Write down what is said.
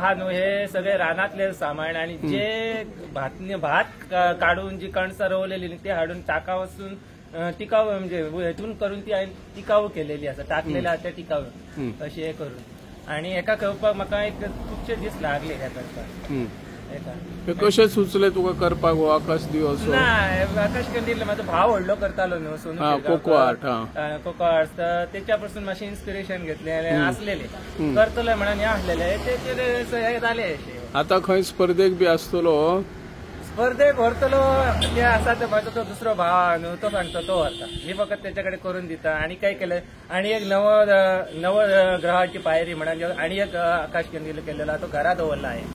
आहा न्हू हे सगळे रानातले सामान आणि जे भात काडून जी कणसां रोवलेली ती हाडून टाका वचून टिकाऊ म्हणजे हेतून करून ती हांवें टिकाऊ केलेली आसा, टाकलेले आसा ते टिकाऊ अशें हे करून. आणि एका करपाक म्हाका एक खुबशे दीस लागले ह्या करपाक. एका कशें सुचलें तुका करपाक हो आकाश दिवो असो? ना, आकाश कंदील म्हाजो भाव व्हडलो करतालो न्हू, सोनू शिरगांवकर. कोको आर्ट, हा. कोको आर्ट, तर तेच्या पासून मातशें इन्स्पिरेशन घेतलें आनी आसलेले करतले म्हणून हें आसलेले तेचेर हे जाले अशें. आता खंय स्पर्धेक बी आसतलो? स्पर्धेक व्हरतलो ते आसा ते म्हाजो तो दुसरो भाव न्हू तो सांगता, तो व्हरता, मी फकत तेच्या कडेन करून दिता. आनी काय केलें आनी एक नव नव ग्रहाची पायरी म्हणून आनी एक आकाश कंदील केलेलो तो घरा दवरला आहे.